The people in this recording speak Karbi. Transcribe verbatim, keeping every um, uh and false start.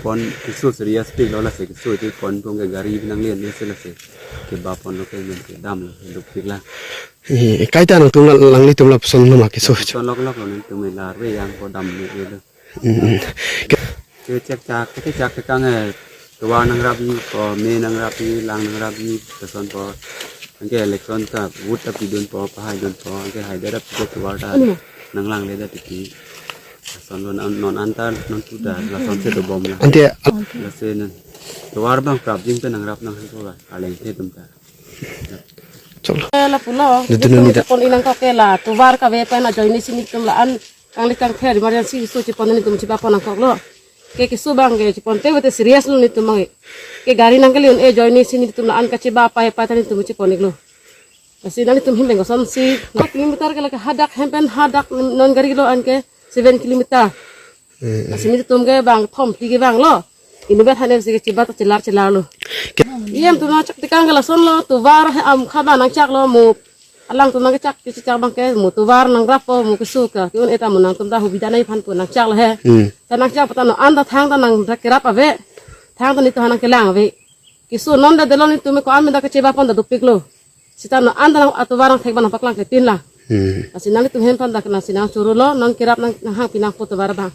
Pon keso serious pik lo lasi keso iti pon pon ke gari nangli an isi lasi keba pon lo ke men ke damlo dukpik lang. Eh, kaita nangtum la- langlitum lapuson lo ma keso. Son lok lok lo nangtum la re yang ko damlo. Hmm. Ke- Kechak chak, kechak chak ke kang eh, tovar nangrapji po, me nangrapji, lang nangrapji, lason po. Anke election ta vote ta pidun po, pahai dun po, anke haida ta pidun tovar ta nanglangle ta titi. Lason lo non non anta non tu ta lason si dobom lang. Ante Lasi non tovar bang prapjin pen nangrap nang han po ba, aleng the tum ta. Choklo. Eh, lapulo. Dudun Dudun nita. Pon inang kok ke la tovar kave pen ajoine si nelitum la-an kangli kangther emergency keso chepon nelitum cheba pon nangkoklo. Ke keso bang ke chepon te wete serious lo nelitum bang. Ke gari nangkele un-e ajoine si nelitum la-an kacheba pai pai ta nelitum chepon iklo. Lasi nanglitum hem pen kosonsi, no kilometer ke lake hadak hem pen hadak non gari lo anke seven kilometer. Eh, eh. Lasi nelitum ke bang thom phli ke bang lo. Inutvet hane si kacheba ta chelar chelar lo. Ke- Iyem tum nangchak tekang ke lason lo, tovar he am khaba nangchak lo mo. Alangtum nangchak kachechak bang ke mo tovar nangrap po mo keso ke. Ke-un-e ta mo nangtum ta hubida nai phan po nangchak lo he. Hmm. Ta nangchak po ta non anta thang ta nang kerap ave. Thang ta nelitum nangkelang ave. Keso non da delo nelitum ko-an meda kacheba pon ta dopik lo. Seta non anta nang atovar nangthek bang nangpaklang ke tin la. Hmm. Lasi nanglitum hem phan dak nangsi nangchoro lo, nangkerap nang nanghang pinang po tovar bang.